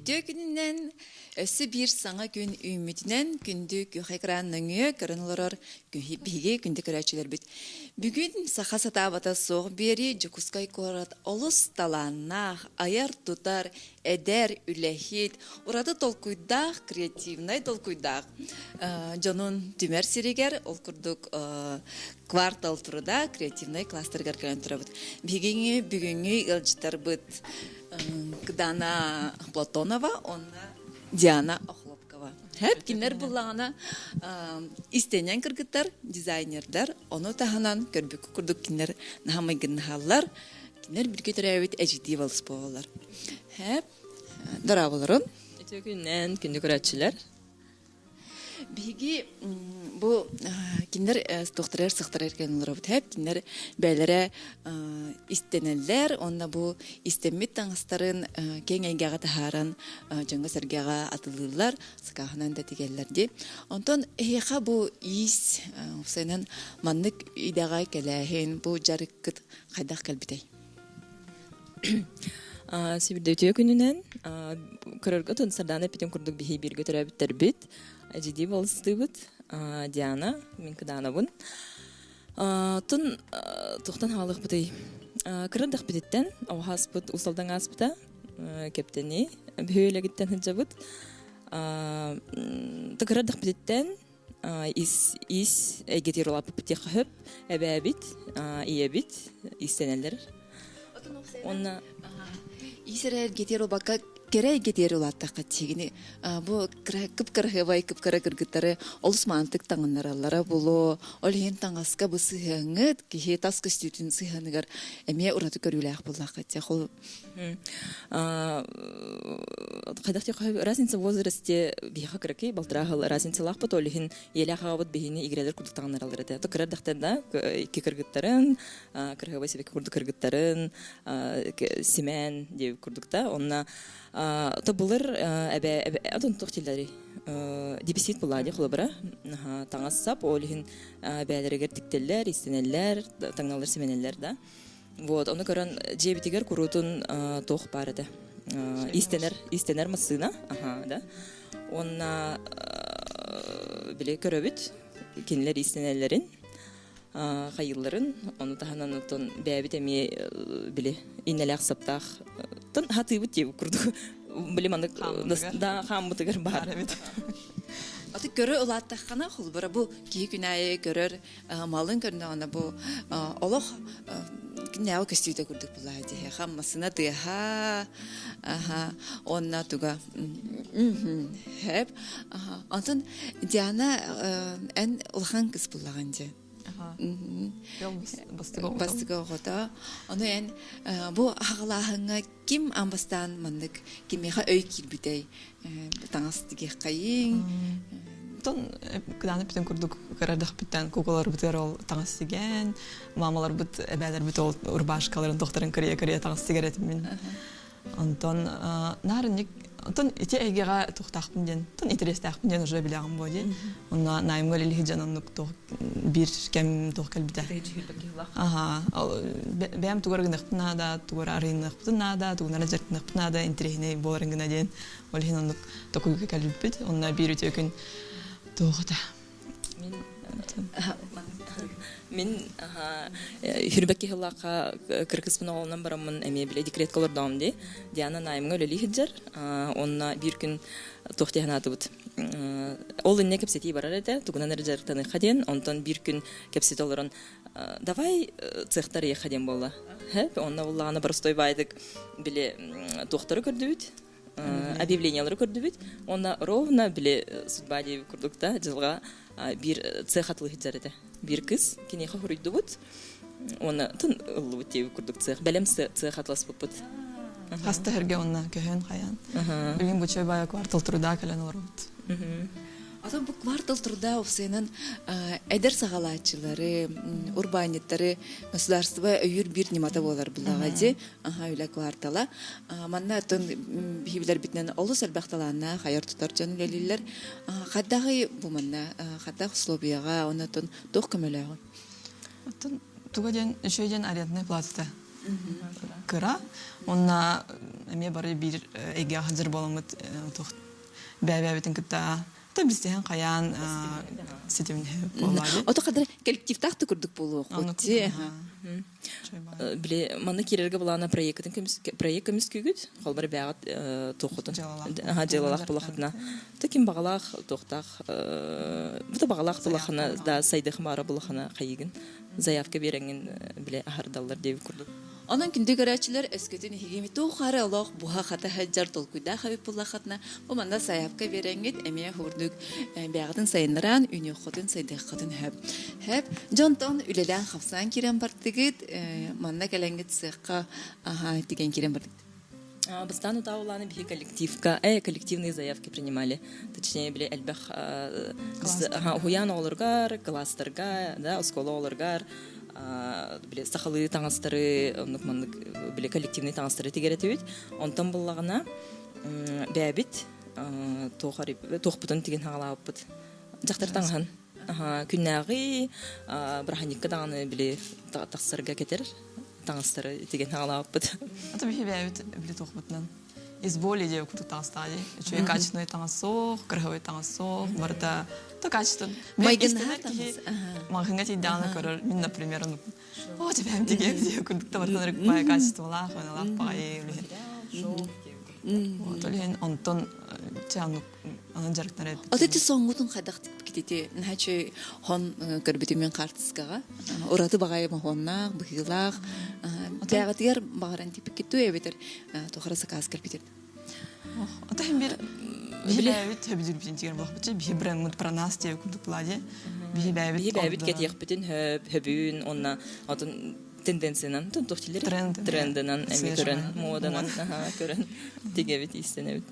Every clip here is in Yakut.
Үтүө күнүнэн, өссө биир саҥа күн үүммүтүнэн күндү күөх экран нөҥүө көрөн олорор биһиги күндү көрөөччүлэрбит. Бүгүн саха сатаабата суох биэрии Дьокуускай куорат олус талааннаах, айар-тутар, эдэр, үлэһит, ураты толкуйдаах, креативнай толкуйдаах дьонун түмэр сиригэр, ол курдук квартал труда креативнай кластерыгар кэлэн турабыт. Биһигиҥи бүгүҥҥү ыалдьыттарбыт Дана Платонова уонна Диана Охлопкова. Хэп кинилэр буллаҕына истэнньэҥ кыргыттар, дизайнердар, ону таһынан көрбүккэ курдук кинилэр наһаа майгыннаһаллар. Кинилэр бииргэ төрөөбүт эдьиийдии балыс буолаллар. Хэп, дорооболорун. Үтүө күннэн, күндү көрөөччүлэр. Биһиги бу кинилэр туохтарыгар сыхтарар кэлэн олоробут хэп кинилэр бэйэлэрэ истэнэллэр уонна бу истэммит таҥастарын киэҥ эйгэҕэ таһааран дьоҥҥо-сэргэҕэ атылыыллар, сакааһынан да тигэллэр дии. Онтон эһиэхэ бу иис уопсайынан маннык идэҕэ кэлээһин, бу дьарыккыт хайдах кэлбитэй? Сибирде үтүө күнүнэн көрөргө тун Сардаана эппитин курдук биһи бииргэ төрөөбүттэрбит эдьидии балыстыыбыт Диана мин Кыдаанабын тун тухтан хаалыахпытый кырырдахпытыттан оҕо усалдан ааспыта кэптэни бөһүөлэгиттэн сылдьабыт кырырдахпытыттан ис ис эйгэтигэр улааппыппыт диэххэ сөп эбээбит ийэбит иистэнэллэр уонна Ис эрэ эргитиэр убакка кэрэ эйгэтигэр улааттахха тиһигини бу кып-кыраһыабай кып-кыра кыргыттары олус маантык таҥыннараллара булуо ол иһин таҥаска бу сыһыаҥҥыт киһи тас көстүүтүн сыһыаныгар эмиэ ураты көрүүлээх буоллахха ол Хайдах диэххэ разница в возрасте биһиэхэ кыракый балтараа сыл разницалаахпыт ол иһин ийэлээх аҕабыт биһини игирэлэр курдук таҥыннараллар этэ то кыра эрдэхтэн да икки кыргыттарын кырыһабай сибэкки курдук кыргыттарын симээн диэбит курдук да онно то былыр эбэ отон туох дииллэрий дефицит была дии холобура таҥас сап ол иһин бэйэлэригэр тиктэллэр иистэнэллэр таҥналлар симэнэллэр да Вот, ону көрөн дьиэбитигэр куруутун туох баар этэ иистэнэр иистэнэр массыына аха да уонна били көрөбүт кинилэр иистэнэллэрин хайыылларын ону таһынан оттон бэйэбит эмиэ били иннэлээх саптаах тон хатыыбыт диэбит курдук били маннык да хааммытыгар баар эбит Аты көрө улааттаххына холбура бу киһи күн аайы көрөр малын көрдөҕүнэ бу олох күннээҕи көстүүтэ курдук булаа дии хаммасына тыаһа аха уонна туга хэп онтон Диана эн улахан кыс буллаҕын дьэ бастыгы оҕото ону эн бу аҕалааһыҥҥа ким аан бастаан маннык кимиэхэ өй киирбитэй таҥас тигиэххэйиҥ Тон кыдааны бүтэн курдук кырардахпыттан куколарбытыгар ол таҥас тигэн, мамаларбыт, эбээлэрбит ол рубашкаларын тохторун кырыйа-кырыйа таҥас тигэр этим Онтон наар Онтон ити эйгэҕэ тухтаахпын диэн, тон интэриэстээхпин диэн уже билэҕим буо диэн. Онно найымга үлэлиһи дьон оннук туох биир кэм туох кэлбитэ. Аха, бэйэм тугар гыныахпын наада, тугар арыйыныахпытын наада, тугунара дьарыктаныахпын наада, интэриэһинэй буоларын гына диэн. Ол иһин оннук токуйга кэлбиппит. Онно биир үтүө күн туох этэ. Мин Мин хүрбэкки сыллаахха кыргыспын оҕолонон бараммын эмиэ бile декретка олордоҕум дии. Диана Наимҥа үлэлии сылдьар. Онно биир күн туох дии санаатыбыт. Ол иннэ кэпсэтии барар этэ, тугунан эрэ дьарыктаныахха диэн. Онтон биир күн кэпсэтэ олорон давай цехтар ыйыахха диэн буолла. Онно буллаҕына боростой баайдык били туохтары көрдүбүт объявлениялары көрдүбүт уонна ровно били судьба диэбит курдук да дьылҕа биир цех атылыы сылдьар этэ биир кыз киниэхэ хоруйдубут уонна тын ыллыбыт диэбит курдук цех бэлэм цех атыласпыппыт хаста эргэ уонна көһөн хайан билигин бу бая квартал труда кэлэн олоробут Атын бу квартал труда уопсайынан эдэр саҕалааччылары, урбаанньыттары государство өйүүр биир ньымата буолар буллаҕа дии. Аха, үлэ квартала. Манна атын биһиилэрбитинэн олус элбэх талааннаах айар-тутар дьон үлэлииллэр. Хайдаҕый бу манна хайдах условияҕа, онон туох көмөлөөҕүй? Оттон туга диэн үчүгэй диэн арендная платата. Кыра. Онна эмиэ бары биир эйгэҕэ сылдьар буоламмыт туох бэйэ-бэйэбитин кытта та билсиһэн хайаан ситимниһэ буолаайы. Ото кадыр коллективтаах да курдук буолуоххут. Били манна киирэргэ былаана проеккытын проект көмүскүүгүт холбор бэҕэт туоххутун дьыалалаах булахытына то ким баҕалаах туохтаах бу баҕалаах булахына да сайдых маара булахына хайыгын заявка биэрэҥҥин биле аһардаллар диэбит курдук. Онон күндү көрөөччүлэр өскөтүн иһигими туох-хара олох буһа-хата сылдьар толкуйдаах эбит буллаххытына, бу манна сайаапка биэрэҥҥит эмиэ курдук бэйэҕитин сайыннаран, үнүөххүтүн, сайдыаххытын сөп. Сөп. Дьонтон үлэлээн-хамсаан киирэн бардыгыт, манна кэлэҥҥит сыахха аха тигэн киирэн бардыгыт. Бастаан утаа биһи коллективка, коллективные заявки принимали. Точнее, били элбэх уһуйаан оҕолоругар, кылаастарга, да, оскуола оҕолоругар били сахалыы таҥастары, оннук маннык били коллективный таҥастары тигэр этибит. Онтон буллаҕына бэйэбит туохпутун тигин хаҕалаабыппыт. Дьахтар таҥаһын. Күннээҕи быраханньыкка даҕаны били тахсарга кэтэр таҥастары тигэн хаҕалаабыппыт. Ата биһи бэйэбит били туохпутунан из боли диye курдук таҥастаах дии. Үчүгэй качественный таҥас суох, кыраһабай таҥас суох, барыта то качество. Майгыннаһар таҥас. Маҕаһыыҥҥа тиийдэҕинэ көрөр, мин, например, о, тебэм тигиэм диye курдук да барытын рыкпай качестволаах, ыналаах баҕайы үлэһит. Вот ол иһин онтон чааннык анан дьарыктанар эбит. Аты ти соңгутун хайдах тикпикитити наһаа хон көрбүтүм мен хаартыскаҕа. Ураты баҕайы моһуоннаах, быһыылаах. Тээҕитигэр баҕаран тикпиккит эбитер тухара сакаас кэлбитир. Ата хим бир биһи хөбүдүрбүтүн тигэр буолбут биһи брендмут про нас диye курдук булади. Биһи бэйэбит Биһи бэйэбит кэтиэхпитин хөбүүн онна отун тенденциянан туох Тренд трендынан эми көрөн моданан көрөн тигэбит иистэнэбит.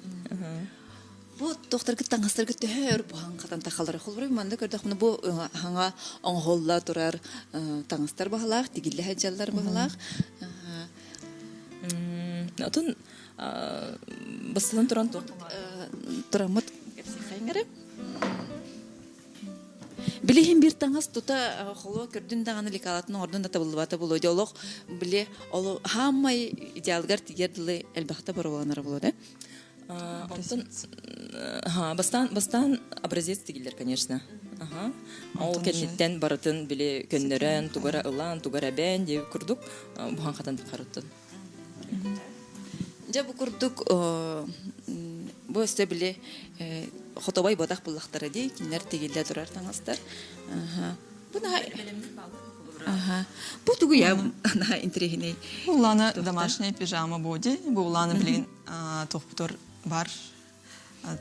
Бу тохторгыт таҥастаргыт төһө өр буһан хатан тахалар. Холбур манна көрдөхпүнэ бу хаҥа оҥоһулла турар таҥастар баһылаах, тигиллэ сылдьаллар баһылаах. Отун бастатан туран тураммыт кэпсиэххэйиҥ Билиһин биир таҥас тута холуо көрдүн даҕаны лекалатын оҥордун да табыллыбата буолуо. Дьэ олох били ол хаамай идеалыгар тиийэр дылы элбэхтэ боруобаланара буолуо да. Онтон бастаан бастаан образец тигиллэр, конечно. Аха. Ол кэнниттэн барытын били көннөрөн, тугара ылан, тугара эбэн диэбит курдук буһан хатан харуттун. Дьэ бу курдук бу өссө били хотобой ботах буллахтара дии кинилэр тигиллэ турар таҥастар. Бу наһаа Аха. Бу тугу я наһаа интэриэһинэй. Улаана домашняя пижама боди. Бу улаана билигин тохпутор бар.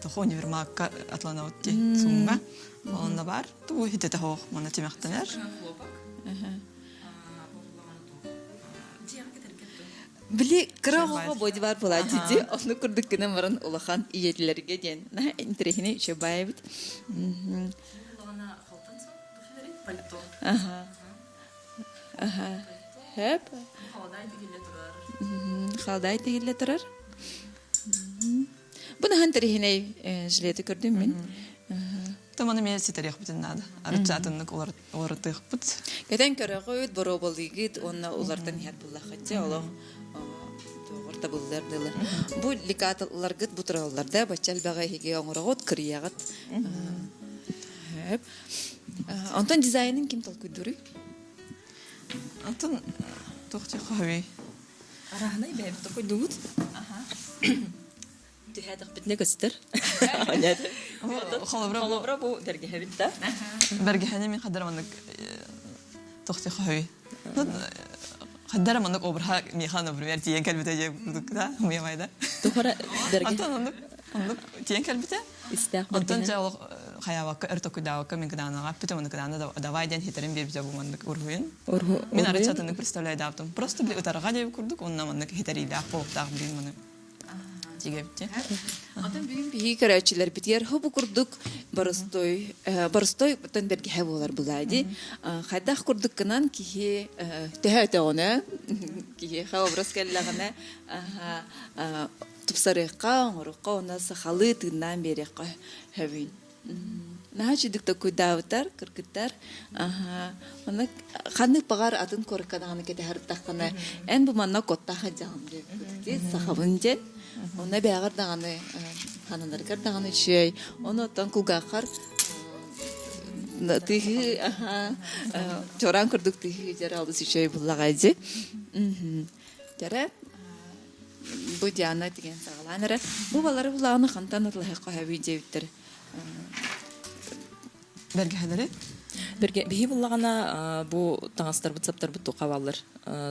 Тохо универмагка атланабыт ди сумма. Онно бар. Ту хитете хоох мана тимэхтэнэр. Били кыра оҕоҕо бодибар буолааччы дии, онну курдук гынан баран улахан ийэтилэргэ диэн наһаа интэриэһинэй үчүгэй эбит. Аха. Аха. Хөп. Халдай тигиллэ турар. Бу наһаа интэриэһинэй жилети көрдүм мин. Томаны эмиэ ситэриэхпитин наада. Арычча атыннык уларытыахпыт. Кэтэн көрөҕүт, боруобалыыгыт уонна улартан иһэр буллаххыт дьэ олох тоҕор табыллар дылы. Бу лекаталаргыт бу тураллар да бачча элбэҕи эһиги оҥороҕут, кырыйаҕыт. Хөп. Онтон дизайнын ким толкуйдууруй? Антон туох диэххэ Араһынай бэйэбит толкуйдуубут. Түһээтэхпитинэ көстөр. Холобура Холобура бу бэргэһэбит да. Бэргэһэни мин хаддар маннык туох диэххэ Хаддара маннык обраһа миэхэ, например, тиийэн кэлбитэ дьэ курдук да, умуйамайда. Тухара бэргэ Антон оннук оннук тиийэн кэлбитэ. Истээх Онтон бэргэһэ. дьэ олох хайаабакка өр токуйдаабакка мин кыдаанаҕа эппитим, уонна кыдаана давай диэн хитерин биэрбитэ бу маннык уруһуйун. Мин арыт атыннык представляйдаабытым. Просто били ытарҕа диэбит курдук, онно маннык хитэриилээх буолуктаах билин маны тигэбитти. Атын бүгүн биһиги көрөөччүлэрбитигэр бу курдук боростой боростой тон бэргэһэ буолар булаа дии. Хайдах курдук гынан киһи төһө өтөҕүнэ киһиэхэ образ кэллэҕинэ тупсарыахха, оҥоруохха уонна сахалыы тыыннаан биэриэххэ сөбүн. Наһаа үчүгдүк толкуйдаабыттар, кыргыттар. Аха. Онно ханнык баҕар атын куоракка даҕаны кэтэһэрдэххинэ, эн бу манна куоттаах сылдьаҕын диэбит сахабын диэн. Онно бэйэҕэр даҕаны ханаларгар даҕаны үчүгэй. Ону оттон кулгааххар тыһыы аха чоран курдук тыһыы дьэр олус үчүгэй буллаҕай дии. Дьэрэ бу Диана тигэн саҕалаан эрэ. Бу балары булаҕына хантан атылаһыахха сөбүй диэбиттэр. Бэргэһэлэри? Бэргэ биһи буллаҕына бу таҥастарбыт саптарбыт туохха бааллар.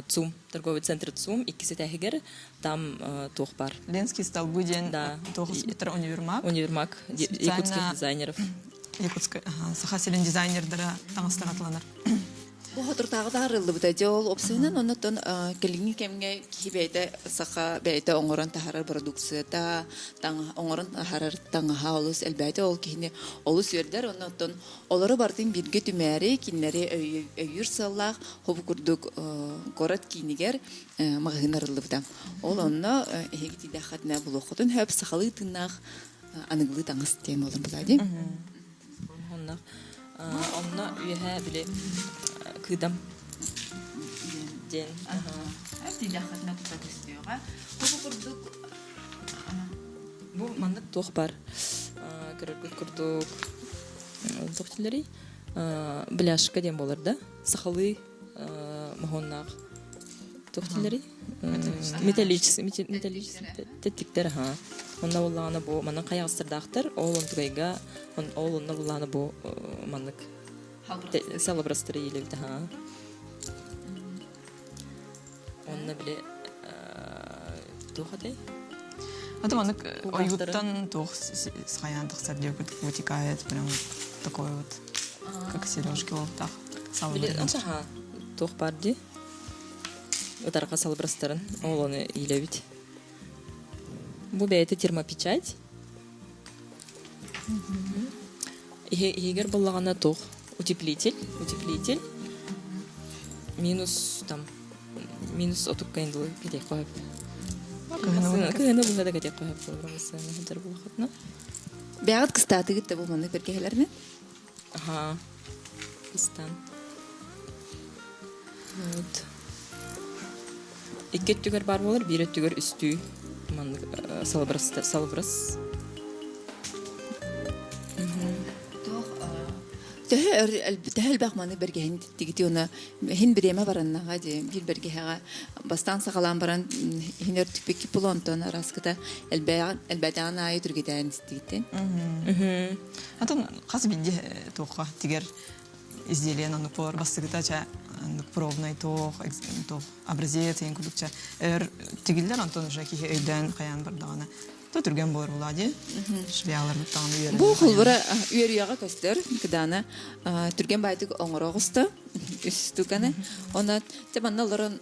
ЦУМ, торговый центр ЦУМ иккис этээһигэр там туох бар. Ленский столбы диэн Да. туох спектр универмаг. Универмаг якутских дизайнеров. Якутскай, Саха сирин дизайнердара таҥастар атыланар. Бу соторутааҕыта арыллыбыта. Дьэ ол опсуйунан оннуттан кэлиҥҥи кэмҥэ киһи бэйэтэ саха бэйэтэ оҥорон таһаарар продукцията, оҥорон таһаарар таҥаһа олус элбээтэ. Ол киһини олус үөрдэр. Оннуттан олору барытын бииргэ түмээри кинилэри өйүүр сыаллаах хобу курдук куорат киинигэр маҕаһыын арыллыбыта. Ол онно эһиги тиийдэххитинэ булуоххутун сөп сахалыы тыыннаах аныгылыы таҥас диэн буолан буолаа дии. Онно онно үөһэ били кыыдам диэн. Тиийдэххитинэ тута көстүөҕэ. Бу курдук Бу маннык туох бар көрөргүт курдук туох дииллэрий бляшка диэн буолар да сахалыы моһуоннаах туох дииллэрий металлический металлический тэттиктэр аха онно буоллаҕына бу манан хайаҕастардаахтар ол онтугайга ол онно буоллаҕына бу маннык салыбырастары иилэбит аха онно били туох этэй Это маннык ойууттан туох схаян тахсар диэбит вытекает прям такой вот как сережки олтах били анчаха туох бар ди ытарга салыбырастарын ол ону иилэбит Бу бэйэтэ термопечать. Иһигэр буллаҕына туох утеплитель, утеплитель минус там минус отукка индылы кэтиэххэ сөп. Кыһыны быһа да кэтиэххэ сөп буолар сылдьар буолахытына. Бэҕэт кыстаатыгыт да бу маннык бэргэһэлэринэн? Аха. Кыстан. Вот. Икки өттүгэр баар буолар, биир өттүгэр үстүү маннык салыбырас салыбырас. Төһө өр төһө элбэх маны бэргэһин тигити уна хин бириэмэ бараннаҕа дии биир бэргэһэҕэ бастаан саҕалаан баран хин өр түппүкки пул онтон араскыта элбэҕин элбэтэҕин аайы түргэтээн истигиттин. Атын хас биирдии туохха тигэр изделиен оннук буолар бастыгыта ча оннук пробный туох туох образец деген курдук ча өр тигиллэр онтон уже киһи өйдөөн хайаан бардаҕына то түргэн буолар булаа дии швеяларбыт даҕаны үөрэнэн Бу холбура үөрүйэҕэ көстөр кыдаана түргэн баайдык оҥоро оҕуста үс штуканы онон те манна олорон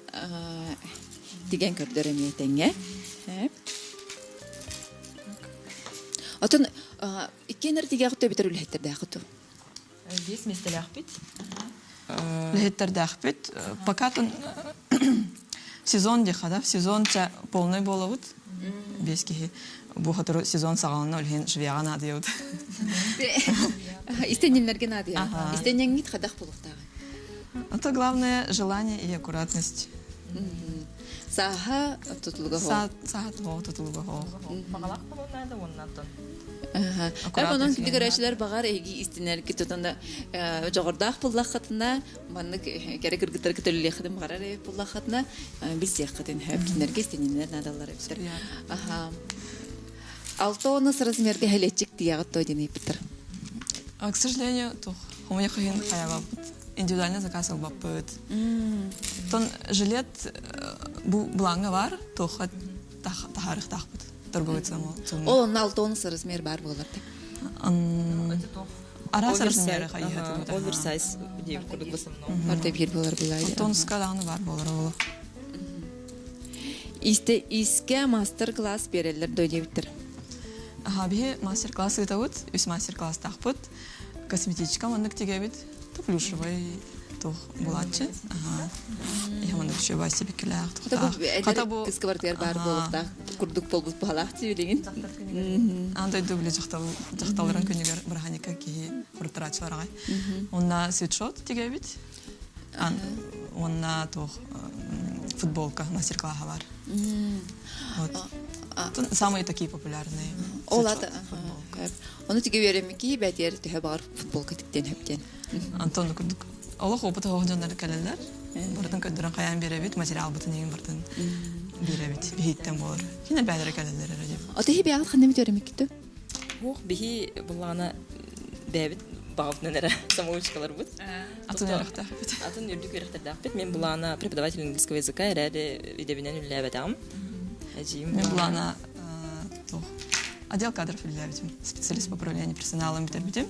тигэн көрдөр эмиэ тэҥҥэ Отон иккиэн тигэҕит эбэтэр үлэһиттэрдээххит Биэс миэстэлээхпит. Үлэһиттэрдээхпит. Пока сезон диэхэ да, сезон ча полный буолабыт. Биэс киһи бу сотору сезон саҕалана үлэһин швеяҕа наадыйабыт. Истэнньиннэргэ наадыйа. Истэнньэҥҥит хадах буолуохтааҕый? Это главное желание и аккуратность. Сааһа тутулуга хоох. Сааһа тутулуга хоох. Баҕалаах буолуон наада уоннан Онон күндү көрөөччүлэр баҕар эһиги истинэргит тутана дьоҕурдаах буллаххытына маннык кэрэ кыргыттарга төлүлүөххүтүн баҕарар эбит буллаххытына билсиэххитин сөп кинилэргэ истининнэр наадалар эбиттэр. Аха. Алтонус размерга хэлеччик тиэҕит то диэн ыйыппыттар. К сожалению, тух хомойуох иһин хайабаппыт. Индивидуальный заказ ылбаппыт. Тон жилет бу былааҥҥа бар, туохха таһаарыахтаахпыт торговый цену. Ол онно алтонус размер бар буолар Араас размеры Оверсайз диэн курдук в основном. Барда биир буолар булай. Алтонуска даҕаны бар буолар ол. Исте иске мастер-класс береллер дой диэбиттэр. Аха, биһи мастер-класс ыытабыт, үс мастер-класстаахпыт. Косметичка маннык тигэбит, то плюшевый туох булааччы. Аха. Иһэ маннык еще бассибиккилээх Хата бу кыска бартыгар баар буолуохтаах. курдук буолбут баһалаах билигин. Аан дойду били дьахталларын күнүгэр бырааһынньыкка киһи суруттарааччылар аҕай. Онна свитшот тигэбит. Уонна туох футболка мастер-класса бар. Вот. Самые такие популярные. Ол ата. Ону тигэ үөрэммики бэтиэр төһө баҕар футболка тиктен хөптен. Антон курдук олох опыт оһох дьоннор кэлэллэр. Барытын көрдөрөн хайаан биэрэбит, материалбытын иһин барытын биэрэбит. Биһиттэн буолар. Кине бээлere кэлэллэр эрэ дип. Ата хи бэҕит ханна бит үөрэммиккит? Ох, биһи буллаҕына бэйэбит баҕабытынан эрэ самоучкаларбыт. Атын үөрэхтээхпит. Атын үрдүк үөрэхтэрдээхпит. Мен булаана преподаватель английского языка эрээри идэбинэн үллээбэтэҕим. Эдьиийим Мен булаана туох отдел кадров үллээбитим. Специалист по управлению персоналом бүтэрбитим.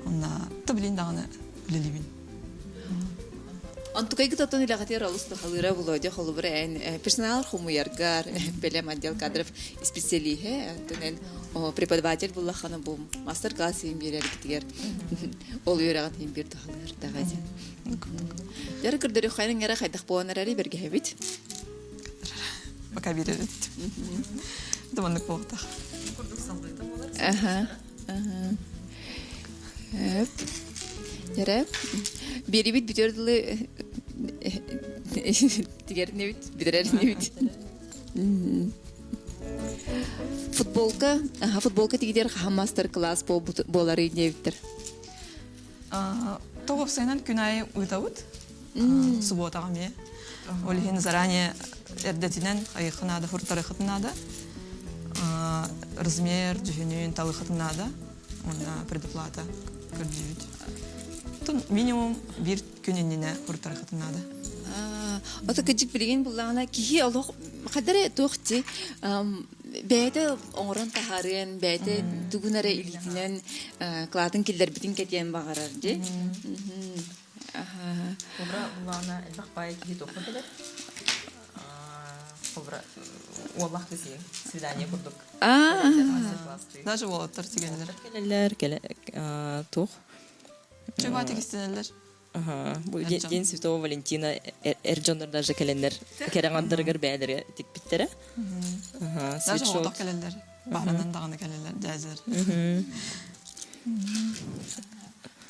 Онна блин даҕаны үлэлиибин. Онтукайгыт оттон үлэҕитигэр олус туһалыыра Володя холобура эн персонал хомуйаргар бэлэм отдел кадров исписэлииһэ оттон эн преподаватель буллаххына бу мастер-класс иһин биэрэргитигэр ол үөрэҕин иһин биир туһалыыр даҕа дьин. Дьара көрдөрүөххайын эрэ хайдах буолан эрэри бэргэһэбит. Пока биэрэрит. Думаннык буолтах. Курдук салгыта буолар. Аха. Дьэрэ, биэрибит бүтүөр дылы тигэрнибит, бүтэрэрнибит. Футболка, футболка тигидер хаһан мастер-класс буолары диэбиттэр. Тоҕопсайынан күн аайы ыытабыт. Субботаҕа эмиэ. Ол иһин заранее эрдэтинэн айыахха наада, фуртарыаххытын наада. Размер, дьүһүнүн талыаххытын наада. Уонна предоплата көрдүүбүт. Тун минимум биир күн иннинэ фуртарыаххытын наада. Ото кыдьык билигин буллаҕына киһи олох хадары туох ти бэйэтэ оҥорон таһаарыан, бэйэтэ тугун эрэ илиитинэн кылаатын киллэрбитин кэтиэн баҕарар дии. Кобра буллаҕына элбэх баай киһи туохха кэлэр? Кобра уоллах кысыйын свидание курдук. Даже уолаттар тигеллер. Кэлэллэр, кэлэ туох? Чума тигистенеллер. Бу День Святого Валентина эр дьоннор даже кэлэннэр кэрэҥандарыгар бээлэри тикпиттэрэ. Даже оҕотох кэлэллэр. Баһранан даҕаны кэлэллэр дьээдьэлэр.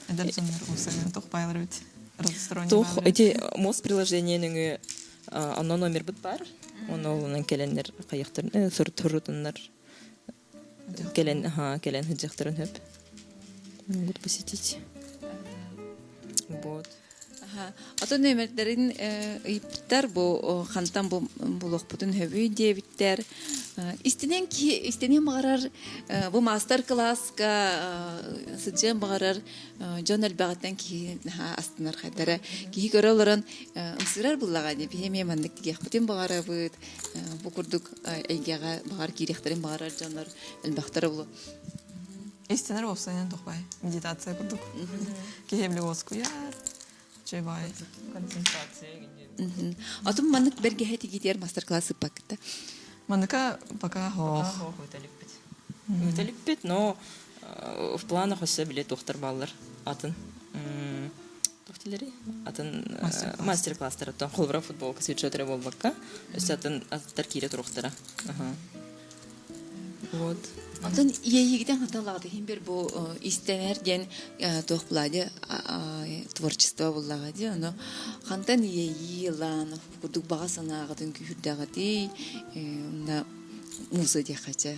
Эдэр дьоннор уусанын тохпайлар эбит. Туох эти мост приложение нөҥүө онно номербыт бар. Оны олунан кэлэннэр хайыхтарын сурутуннар кэлэн кэлэн сылдьыахтарын сөп. Могут посетить. Вот. Ото нөмердэрин ыйыппыттар бу хантан бу булуохпутун хөбүй диэбиттэр. Истинэн киһи истиниэн баҕарар бу маастар-кылааска сылдьыан баҕарар дьон элбэҕиттэн киһи наһаа астынар хайдара. Киһи көрө олорон ымсыырар буллаҕа дии. Биһи эмиэ маннык тигиэхпитин баҕарабыт. Бу курдук эйгэҕэ баҕар киириэхтэрин баҕарар дьоннор элбэхтэрэ булу. Истинэр уопсайынан тохпай медитация курдук. Киһи били уоскуйар, чөбай. Концентрация Отун маннык бэргэһэ тигиитигэр мастер-класс ыппаккыта. Маныка пока хоох. Хоох үтэлиппит. Үтэлиппит, но в планах өссө биле туохтар бааллар атын. Туох Атын мастер-класстар оттон холбура футболка свитшотера буолбакка өссө атын аттар киирэ туруохтара. Вот. Онтон иэйиигитэн хантан иһин бир бу истэнэр диэн туох була творчество буллаҕа дии ону хантан иэйии ылан курдук баҕа санааҕытын күүһүрдэҕитий уонна муза диэххэ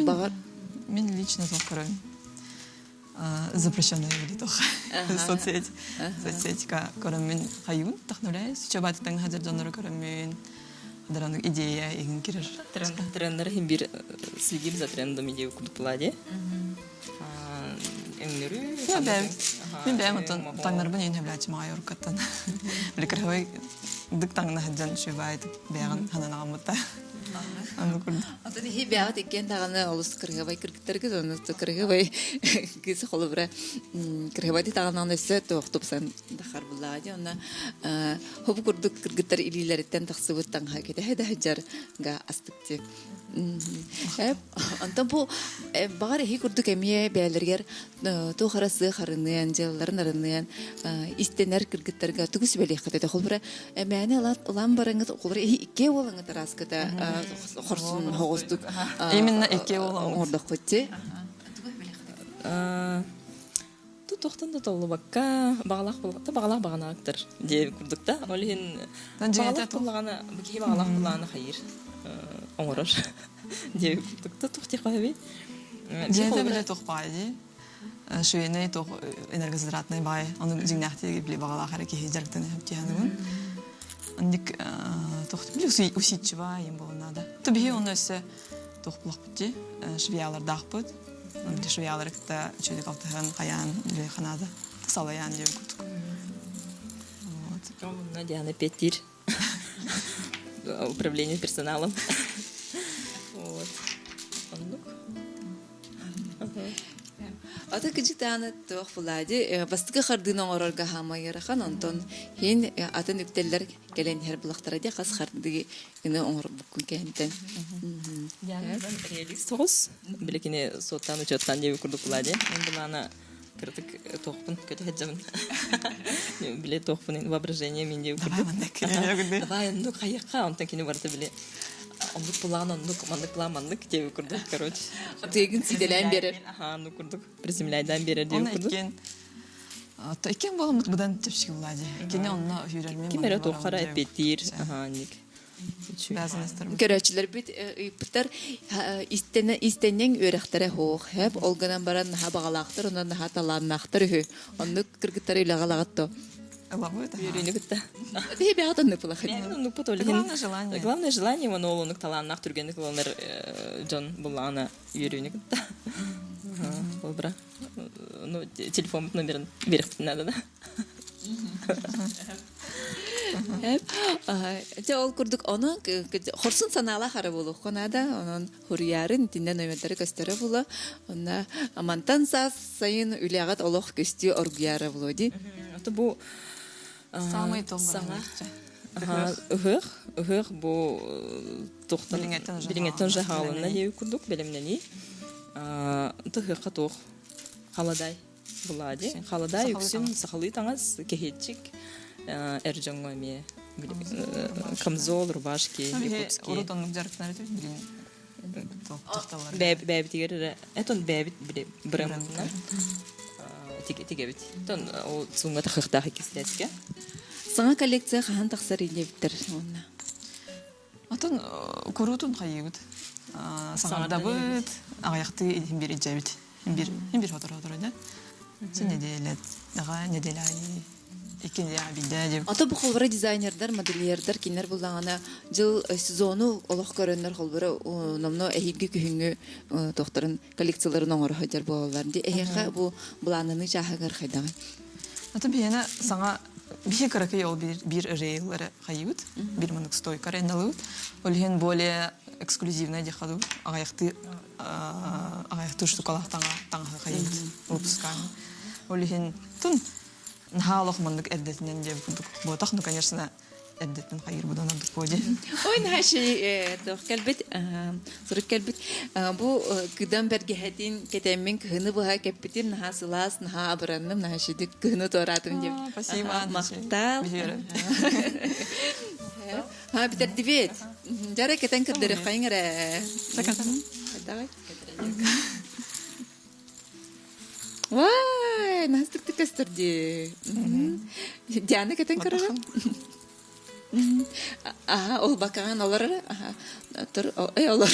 баҕар Мин лично туох көрөм запрещенная или туох соцсеть соцсетька көрөммүн хайыбын вдохновляюсь чабатытан хадьар дьоннору көрөммүн хадараннык идея игин кирер Трендер иһин биир следим за трендом идею курдук була дии. Өҥнөрү Мин бэйэм оттон таҥнарбын иин хөблээччи маҕай уруккаттан. Били кырһабай дык таҥна сылдьан шүбай бэйэҕин хананаҕаммытта. Аны курдук. Отон иһи бэҕит иккиэн даҕаны олус кырыһабай кыргыттаргыт онно кырыһабай кыыс холобура кырыһабай таҕынан өссө туох тупсан дахар буллаҕа дии онно хобу курдук кыргыттар илиилэриттэн тахсыбыт таҥаһа кэтэһэ да сылдьар га астык дии. Онтон бу баҕар эһи курдук эмиэ бэйэлэригэр туох эрэ сыах арыныан, дьыалаларын арыныан истэнэр кыргыттарга тугу сүбэлиэххит этэ? Холобура, эмээни ылан бараҥҥыт, холобура, эһи иккиэ буолаҥҥыт арааскыта хорсун хоҕустук Именно иккиэ буолаҥҥыт. оҥордоххут дии. Тохтон да толлубакка, баҕалаах та баҕалаах баҕанаактар диэ курдук да. Ол иһин баҕалаах буллаҕына, киһи баҕалаах буллаҕына хайыыр оҥорор диэ курдук да туох диэххэ сөбүй? Дьиэтэ билэ туох баай дии. Швейный туох энергозатратный баай. Ону дьиҥнээхтии били баҕалаах эрэ киһи дьарыктан иһэптиһаныбын. Онник туох били усидчива им буолан наада. То биһи оны өссө туох булахпыт дии швеялардаахпыт. Били швеялары кытта үчүгэй алтыһан хайаан били ханаада салайаан диэн курдук. Вот. Онно Диана Петтир управление персоналом. Вот. Оннук. Ата кыдьытааны туох булади бастакы хардыыны оҥорорго хаамай ыарахан, онтон хин атын үктэллэр кэлэн иһэр булахтара дии хас хардыы ины оҥорбуккун кэнтэн. Диана реалист соҕус. Биликини суоттаан учуоттаан диэби курдук булади. Мен булаана кыратык туохпун көтө сылдьабын. Биле туохпун воображение мин диэби курдук. Давай оннук хайыахха онтон кини барыта биле оннук план оннук маннык план маннык диэби курдук короче. Тыгын сиделээн берер. Аха оннук курдук приземляйдаан берер диэби курдук. Иккиэн буоламмыт быдан чэпчэки булаа дии. Кини онно сүүрэрмин Ким эрэ туоххара эппиэттиир. Аха ник. Көрөөччүлэрбит ыйыппыттар истэнньэҥ үөрэхтэрэ суох хэп ол гынан баран наһаа баҕалаахтар онон наһаа талааннаахтар үһү оннук кыргыттары үлэҕэ ылаҕыт то Ылабыт. Үөрүүнү кытта. Биһи бэҕэ оннук булахыт. Бэйэбит оннукпут ол иһин. Главное желание. Главное желание уонна ол оннук талааннаах түргэнник ылынар дьон буллаҕына үөрүүнү кытта. Ол бра. Ну, телефоммут номерин биэриэхпитин наада да. Дьэ ол курдук ону хорсун санаалаах ара буолуохха наада. Онон хуруйаарын итиннэ номердары көстөрө була. Онно мантан саас сайын үлэҕит олох көстүү оргуйаара буолуо дии. Ото бу Самый топ саҥа ыһыах ыһыах бу туохтан билиҥэттэн уже хаалынна диэбит курдук бэлэмнэнии ыһыахха туох халадай Булади халадай үксүн сахалыы таҥас кэһиэччик эр дьоҥҥо эмиэ камзол рубашки якутские урут оннук дьарыктанар этибит билин бэйэбитигэр эрэ этон бэйэбит били бырымытынан тигэбит тон ол сууҥҥа тахыахтаах иккистэскэ саҥа коллекция хаһан тахсар диэбиттэр уонна Отон куруутун хайыыбыт саҥардабыт аҕыйахтыы иһин биир илдьэбит биир биир сотору сотору да неделя аҕа неделя аайы икки неделя биирдэ диэбит Ото бу холбора дизайнердар, модельердар кинилэр буллаҕына дьыл сезону олох көрөннөр холбора номно эһиги күһүҥҥү туохтарын коллекцияларын оҥоро сылдьар буолаллар. Ди эһиэхэ бу былааннаныы чааһыгар хайдаҕый? Ото биһиэнэ саҥа биһи кыракый ол биир биир рейл эрэ хайыыбыт биир маннык стойка эрэ налыбыт ол иһин более эксклюзивная диэххэ дуу аҕыйахтыы аҕыйахтыы штукалаах таҥаһы хайыыбыт выпускаем ол иһин тун наһаа олох маннык эрдэтинэн диэбит курдук буотах ну конечно эрдэттэн хайыыр будан ордук буо диэн Ой, наһаа туох кэлбит, сурук кэлбит. Бу кыдам бэргэһэтин кэтэммин кыһыны быһа кэппитим, наһаа сылаас, наһаа абыранным, наһаа шидик кыһыны туораатым диэбит. Спасибо. Махтал. Ха, бүтэрдибит. Дьара кэтэн көрдөрүөххэйиҥ эрэ. Давай. Вай, наһаа көстөр дии. Диана кэтэн көрөрө. Аха, ол бакаҕын олорор. Аха, тур, эй олор.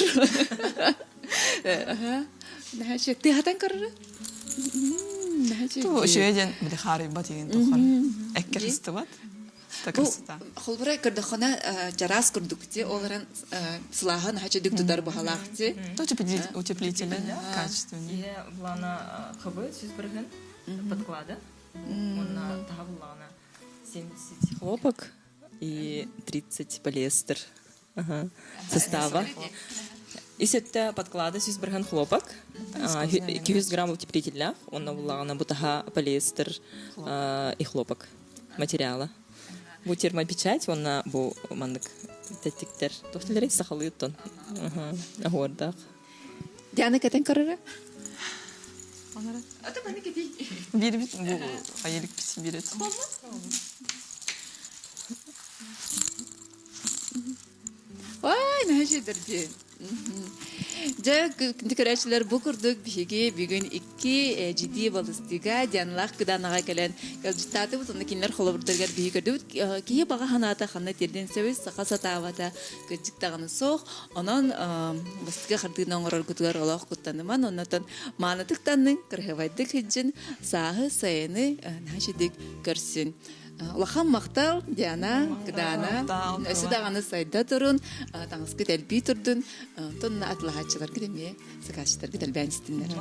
Аха, наһаа тыһатан көрөрө. Наһаа Ту үчүгэй диэн били хаарыйбат иһин тухар. Эккер сыстыбат. Бу холбура көрдөххүнэ чараас курдук ти ол эрэн сылааһын наһаа чөдүк тутар баһалаах ти. Утеплители качественный. Иһэ булана хыбы сүз бырыһын подклада. Уонна таһа буллаҕына 70 хлопок и 30 полиэстер состава. Ис өттө подклада сүз бырыһын хлопок, 200 грамм утеплителлээх, уонна буллаҕына бутаһа полиэстер и хлопок материала. Бу термопечать уонна бу маннык Тэттиктэр. Туох сахалыы оттон. Оһуордаах. Диана кэтэн көрөрө? Онора. Биир бит бу айылык бит биир. Ой, наһаа Дьэ, көрөөччүлэр бу курдук биһиги бүгүн икки жидии балыстыга Дианалаах Кыданаҕа кэлэн ыалдьыттаатыбыт. Онно кинилэр холобурдарыгар биһиги көрдүбүт. Киһи баҕа санаата ханна тиэрдиэн сөбүй, саха сатаабата кырдьык даҕаны суох. Онон бастакы хардыыны оҥороргутугар олох куттаныман, оннотон маанытык танныҥ, кырыһыбайдык сылдьын, сааһы, сайыны наһаа үчүгдүк көрсүн. Улахан махтал, Диана, Кыдаана, өссө даҕаны сайда турун, таҥаскыт элбии турдун, тонна атылаһааччыларгыт эмиэ сакаасчыттаргыт элбээн истиннэр.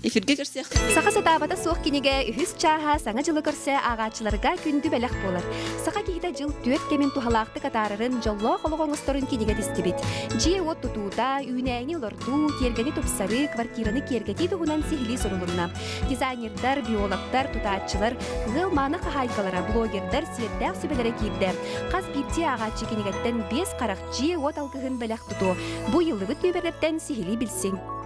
Эфиргэ көрсүөххэ. Саха сатаабата суох кинигэ үһүс чааһа Саҥа дьылы көрсө ааҕааччыларга күндү бэлэх буолар. Саха киһитэ дьыл түөрт кэмин туһалаахтык атаарарын, дьоллоох олох оҥосторун кинигэ тистибит. Дьиэ-уот тутуута, үүнээйини олордуу, тиэргэни тупсарыы, квартираны киэргэтии туһунан сиһилии сурулунна. Дизайнердар, биологтар, тутааччылар, ыал мааны хаһаайкалара, блогердар сиэрдээх сүбэлэрэ киирдэ. Хас биирдии ааҕааччы кинигэттэн биэс харах дьиэ-уот алгыһын бэлэх тутуо. Бу ыйыллыбыт нүөмэрдэртэн сиһилии билсиҥ.